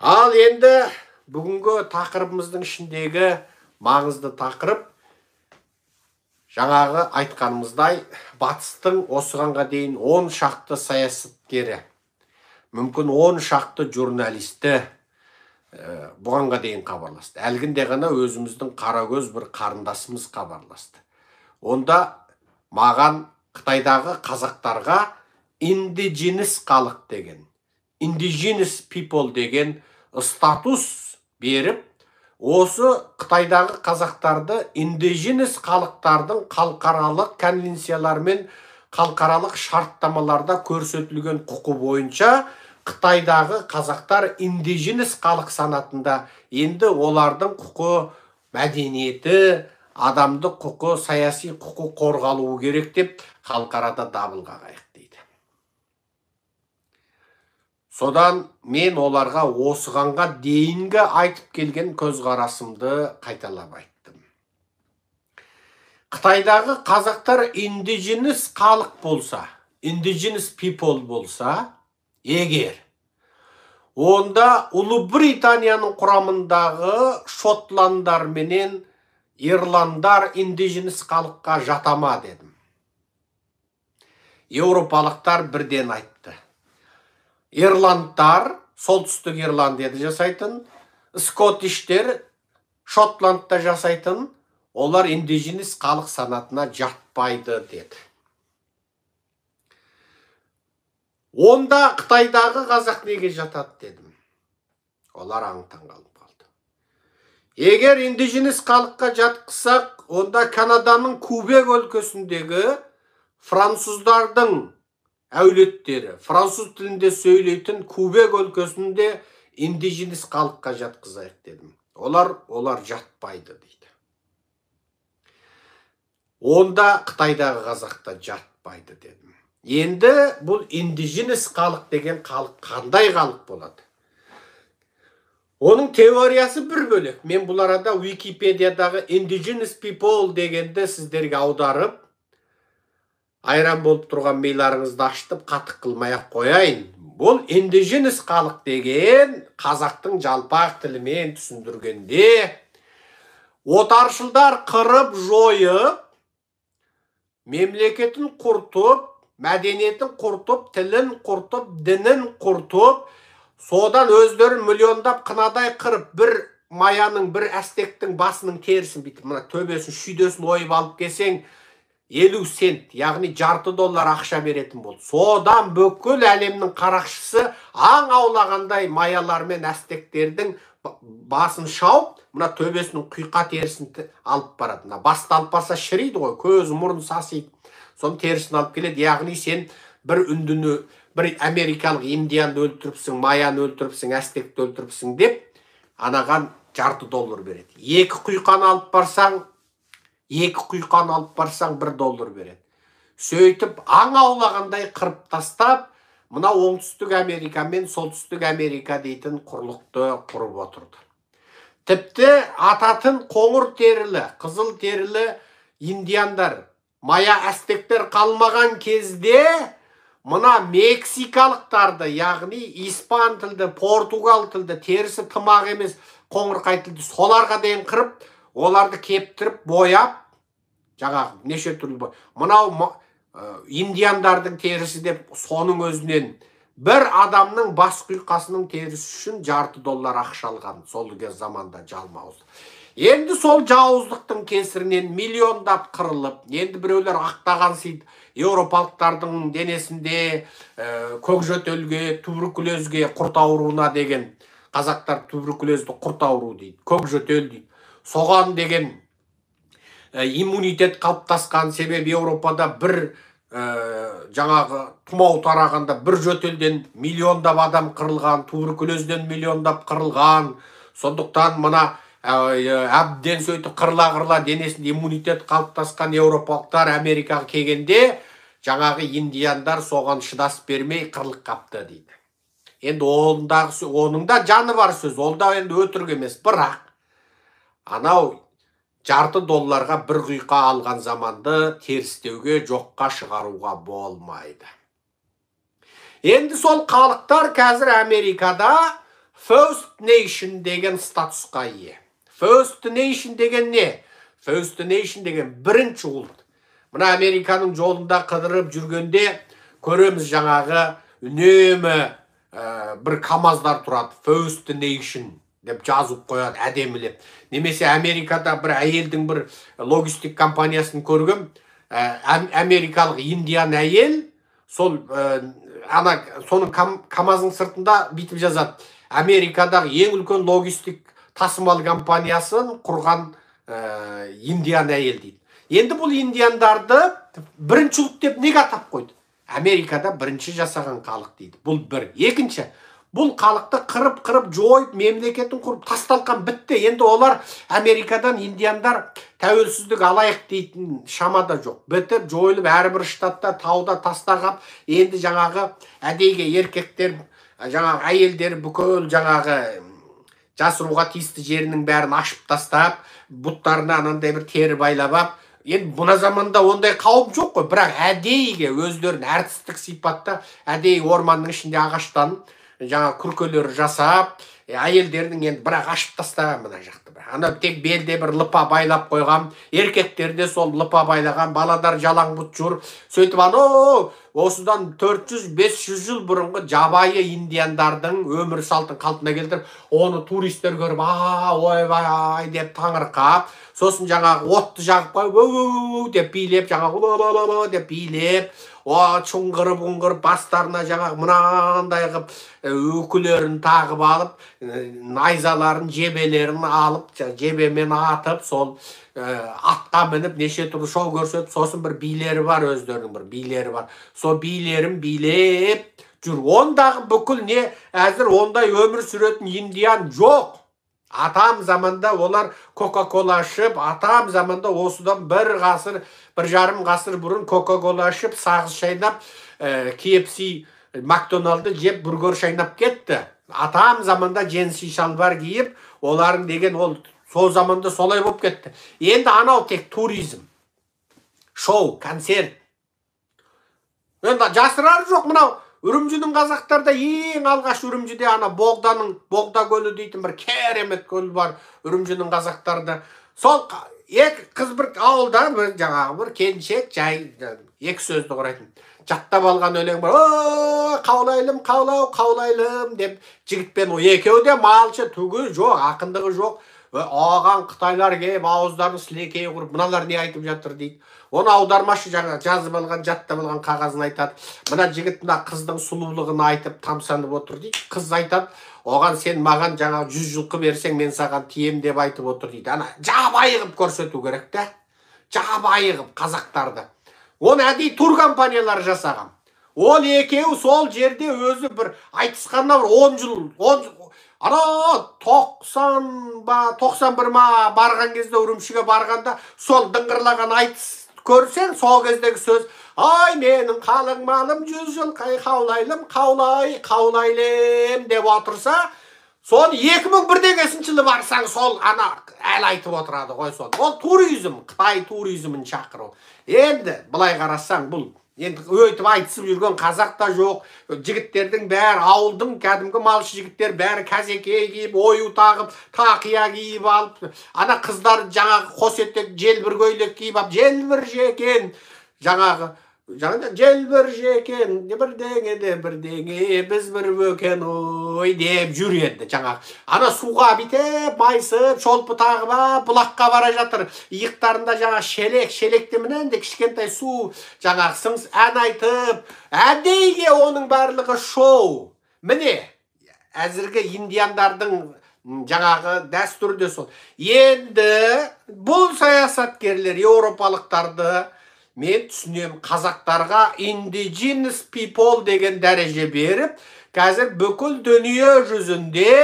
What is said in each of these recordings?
Ал енді бүгінгі тақырыбымыздың ішіндегі маңызды тақырып, жаңағы айтқанымыздай, батыстың осығанға дейін 10 шақты саясаткері, мүмкін 10 шақты журналисті бұғанға дейін хабарласты. Әлгінде ғана өзіміздің қарагөз бір қарындасымыз хабарласты. Онда маған Қытайдағы қазақтарға indigenous халық деген, indigenous people деген статус беріп, осы Қытайдағы қазақтарды indigenous халықтардың халықаралық конвенциялар мен халықаралық шарттамаларда көрсетілген құқы бойынша Қытайдағы қазақтар indigenous халық санатында, енді олардың құқы, мәдениеті, адамдық құқы, саяси құқы қорғалуы керек деп халықарада дабыл қағайық дейді. Содан мен оларға осығанға дейінгі айтып келген көзқарасымды қайталап айттым. Қытайдағы қазақтар indigenous халық болса, indigenous people болса, егер онда Ұлыбританияның құрамындағы шотландар менен ирландар indigenous халыққа жатама дедім. Еуропалықтар бірден айтты. Ирландтар солтүстік Ирландияда жасайтын, скоттиштер Шотландта жасайтын, олар indigenous халық санатына жатпайды деді. Онда Қытайдағы қазақ неге жатады дедім. Олар аң-таң қалып қалды. Егер indigenous халыққа жатқызсақ, онда Канаданың Кубек өлкесіндегі француздардың әулеттері, француз тілінде сөйлейтін Кубек өлкесінде indigenous халыққа жатқызайық дедім. Олар жатпайды дейді. Онда Қытайдағы қазақ та жатпайды дедім. Енді бұл indigenous халық деген халық қандай халық болады? Оның теориясы бір бөлек. Мен бұл арада Википедиядағы indigenous people дегенді сіздерге аударып, айран болып тұрған миларыңызды ашытып, қатық қылмай-ақ қояйын. Бұл indigenous халық деген қазақтың жалпақ тілімен түсіндіргенде, отаршылдар қырып жойып, мемлекетін құртып, мәдениетін құртып, тілін құртып, дінін құртып, содан өздерін миллиондап қынадай қырып, бір маяның, бір әстектің басының терісін бүйтіп, мына төбесін, шүйдесін ойып алып келсең, 50 цент, яғни жарты доллар ақша беретін болды. Содан бүкіл әлемнің қарақшысы аң аулағандай маялар мен әстектердің басын шауып, мына төбесінің құйқа терісін алып барады. Мына басты алып барса шіриді ғой, көзі, мұрны сасиды. Соның терісін алып келеді. Яғни сен бір үндіні, бір америкалық индианды өлтіріпсің, маяны өлтіріпсің, әстекті өлтіріпсің деп анаған жарты доллар береді. Екі құйқаны алып барсаң, екі құйқаны алып барсаң 1 доллар береді. Сөйтіп аң аулағандай қырып тастап, мына Оңтүстік Америка мен Солтүстік Америка дейтін құрлықты құрып отырды. Тіпті ататын қоңыр терілі, қызыл терілі индиандар, мая әстектер қалмаған кезде мына мексикалықтарды, яғни испан тілді, португал тілді, терісі тымақ емес, қоңырқай тілді соларға дейін қырып, оларды кептіріп, бояп, жаңағы неше түрлі мынау индиандардың терісі деп соның өзінен бір адамның бас құйқасының терісі үшін жарты доллар ақша алған сол заманда жалмауыз. Енді сол жауыздықтың кесірінен миллиондап қырылып, енді біреулер ақтаған сейді, еуропалықтардың денесінде көкжөтелге, туберкулезге, құрт ауруына деген, қазақтар туберкулезді құрт ауру дейді, көкжөтел дейді. Соған деген иммунитет қалыптасқан, себебі Еуропада бір жаңағы тұмау тарағанда бір жөтелден миллиондап адам қырылған, туберкулезден миллиондап қырылған. Сондықтан мына әбден сөйтіп қырыла-қырыла денесінде иммунитет қалыптасқан еуропалықтар Америкаға келгенде жаңағы индиандар соған шыдас бермей қырылып қапты дейді. Енді оның да жаны бар сөз, ол да енді өтірік емес, бірақ анау жарты долларға бір құйқа алған заманды терістеуге, жоққа шығаруға болмайды. Енді сол халықтар қазір Америкада First Nation деген статусқа ие. First Nation деген не? First Nation деген бірінші ұлт. Мына Американың жолында қыдырып жүргенде көреміз, жаңағы үнемі бір камаздар тұрады. First Nation деп жазып қояды әдемілеп. Немесе Америкада бір әйелдің бір логистик компаниясын көргем, америкалық индиан әйел сол ана соның камазының сыртында бүйтіп жазады: Америкадағы ең үлкен логистик тасымал компаниясын құрған индиан әйел дейді. Енді бұл индиандарды бірінші ұлт деп неге атап қойды? Америкада бірінші жасаған халық дейді. Бұл бір. Екінші, бұл халықты қырып-қырып жойып, мемлекетін құрып, тас-талқан бітті. Енді олар Америкадан индиандар тәуелсіздік алайық дейтін шамада жоқ. Бітіп, жойылып, әрбір штатта, тауда, таста қап, енді жаңағы әдейіге еркектер, жаңағы әйелдер бүкіл жаңағы жасыруға тиісті жерінің бәрін ашып тастап, бұттарына анандай бір тері байлап ап. Енді мына заманда ондай қауіп жоқ қой, бірақ әдейіге өздерін әртістік сипатта әдейі орманның ішінде ағаштан жаңа күркелер жасап, әйелдердің енді бірақ ашып тастаған мына жақты. Ана тек белде бір лыпа байлап қойған, еркектер де сол лыпа байлаған, баладар жалаң бұт жүр. Сөйтіп анау осыдан 400-500 жыл бұрынғы жабайы индиандардың өмір салтын қалпына келтіріп, оны туристер көріп, а ойбай деп таңырқап, сосын жаңағы отты жағып қойып, өу деп билеп, жаңағы деп билеп, шұңғырып ұңғырып бастарына жаңағы мынандай қылып үкілерін тағып алып, найзаларын, жебелерін алып, жебемен атып, сол атқа мініп неше түрлі шоу көрсетіп, сосын бір билері бар, өздерінің бір билері бар, сол билерін билеп жүр. Ондағы бүкіл не, әзір ондай өмір сүретін индиан жоқ. Атам заманда олар Кока-кола ішіп, атам заманда осыдан бір ғасыр, 1,5 ғасыр бұрын Кока-кола ішіп, сағыз шайнап, KFC, Макдоналды жеп, бургер шайнап кетті. Атам заманда джинсы шалбар киіп, олардың деген ол сол заманда солай болып кетті. Енді анау тек туризм, шоу, концерт. Енді жасырар жоқ, мынау Үрімжінің қазақтарда ең алғаш Үрімжіде ана Боғданың, Боғда көлі дейтін бір керемет көл бар Үрімжінің қазақтарда. Сол екі қыз бір ауылда бір жаңағы бір келіншек жай екі сөзді құрайтын. Жаттап алған өлең бар. О, қаулайлым, қаулау, қаулайлым деп жігітпен о екеуі де малшы, түгі жоқ, ақындығы жоқ. Оған қытайлар келіп ауыздарын сілекей құрып, мыналар не айтып жатыр дейді. Оны аудармашы жаңа жазып алған, жаттап алған қағазын айтады. Мына жігіт мына қыздың сұлулығын айтып тамсанып отыр дейді. Қыз айтады, оған сен маған жаңа 100 жылқы берсең, мен саған тием деп айтып отыр дейді. Ана жабайы қылып көрсету керек те. Жабайы қылып қазақтарды. Оны әдейі тур компаниялары жасаған. Ол екеуі сол жерде өзі бір айтысқанына бір 10 жыл, 10 ана 90 ба, 91 ма барған кезде, Үрімшіге барғанда сол дыңғырлаған айтыс көрсең, сол кездегі сөз, ай менің қалың малым 100 жыл қай қаулайлым, қаулай, қаулайлым деп отырса, соны 2001 жылы барсаң, сол ана әлі айтып отырады ғой сол. Ол туризм, Қытай туризмін шақыру. Енді былай қарасаң, бұл енді өйтіп айтысып жүрген қазақ та жоқ. Жігіттердің бәрі, ауылдың кәдімгі малшы жігіттер бәрі кәзеке киіп, ою тағып, тақия киіп алып, ана қыздар жаңағы қос етек желбір көйлек киіп алып, желбір жекен, жаңағы желбір жекен, бірдеңе де бірдеңе, біз бір бөкен ой деп жүр енді жаңағы. Ана суға бүйтіп майысып, шолпы тағып алып, бұлаққа бара жатыр. Иықтарында жаңа шелек, шелекте мынандай кішкентай су, жаңағы сыңс ән айтып, әдейіге оның барлығы шоу. Міне, әзіргі индиандардың жаңағы дәстүрі де сол. Енді бұл саясаткерлер еуропалықтарды мен түсінем, қазақтарға indigenous people деген дәреже беріп, қазір бүкіл дүние жүзінде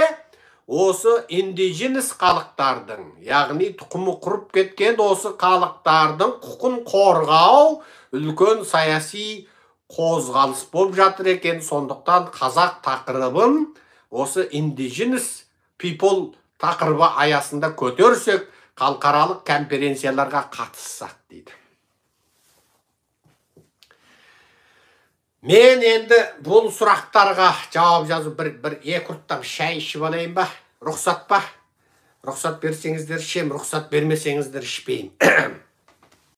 осы indigenous халықтардың, яғни тұқымы құрып кеткен осы халықтардың құқын қорғау үлкен саяси қозғалыс болып жатыр екен. Сондықтан қазақ тақырыбын осы indigenous people тақырыбы аясында көтерсек, халықаралық конференцияларға қатыссақ дейді. Мен енді бұл сұрақтарға жауап жазу бір екі ұрттам шай ішіп алайын ба? Рұқсат па? Рұқсат берсеңіздер, ішемін, рұқсат бермесеңіздер, ішпеймін.